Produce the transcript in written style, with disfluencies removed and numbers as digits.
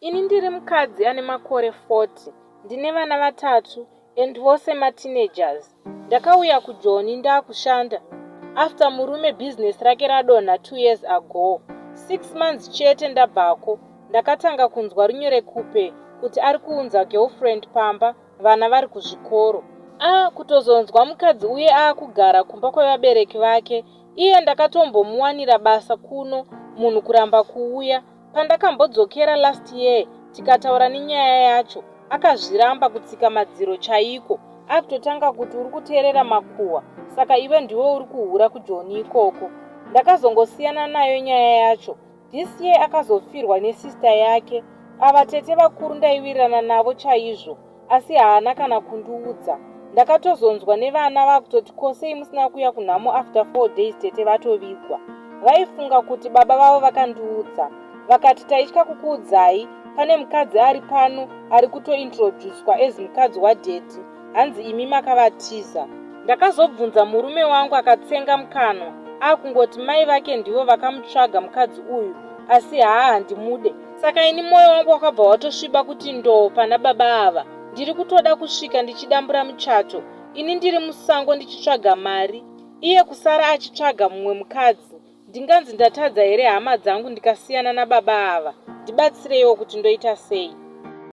Ini ndiri mukadzi ane makore 40, ndine vana vatatu and vose mateenagers. Ndakauya kuJoni ndakushanda after murume business rake radonha 2 years ago. 6 months chete ndabvako ndakatanga kunzwa runyerekupe kuti ari kuunza girlfriend pamba vana vari kuzvikoro. A kutozonzwa mukadzi uye aakugara kumba kwevabereki vake iye ndakatombomuwanira basa kuno munhu kuramba kuuya. Pandakambodzokera last year tikataura nenyaya yacho akazviramba kutsika madziro chaiko akutotanga kuti uri kuteerera makuhwa saka iwe ndiwe uri kuhura kujoni ikoko. Ndakazongosiyana nayo nyaya yacho. This year akazofirwa nesister yake. Ava tete vakuru ndaiwirirana navo chaizvo asi haana kana kundiudza. Ndakatozonzwa nevana vakutoti ko sei musina kuuya kunhamo after 4 days tete vatovigwa. Vaifunga kuti baba vavo vakandiudza. Vakati taitya kukuudzai pane mukadzi ari pano ari kutointroducwa as mukadzi wadaddy hanzi imi makavatiza. Ndakazobvunza murume wangu akatsenga mukanwa akungoti mai vake ndivo vakamutsvaga mukadzi uyu asi haa handimude. Saka ini moyo wangu wakabva watosviba kuti ndoo pana baba ava. Ndiri kutoda kusvika ndichidambura muchato. Ini ndiri musango ndichitsvaga mari iye kusara achitsvaga mumwe mukadzi. Ndinganzi ndatadza here hama dzangu ndikasiyana nababa ava? Ndibatsireiwo kuti ndoita sei?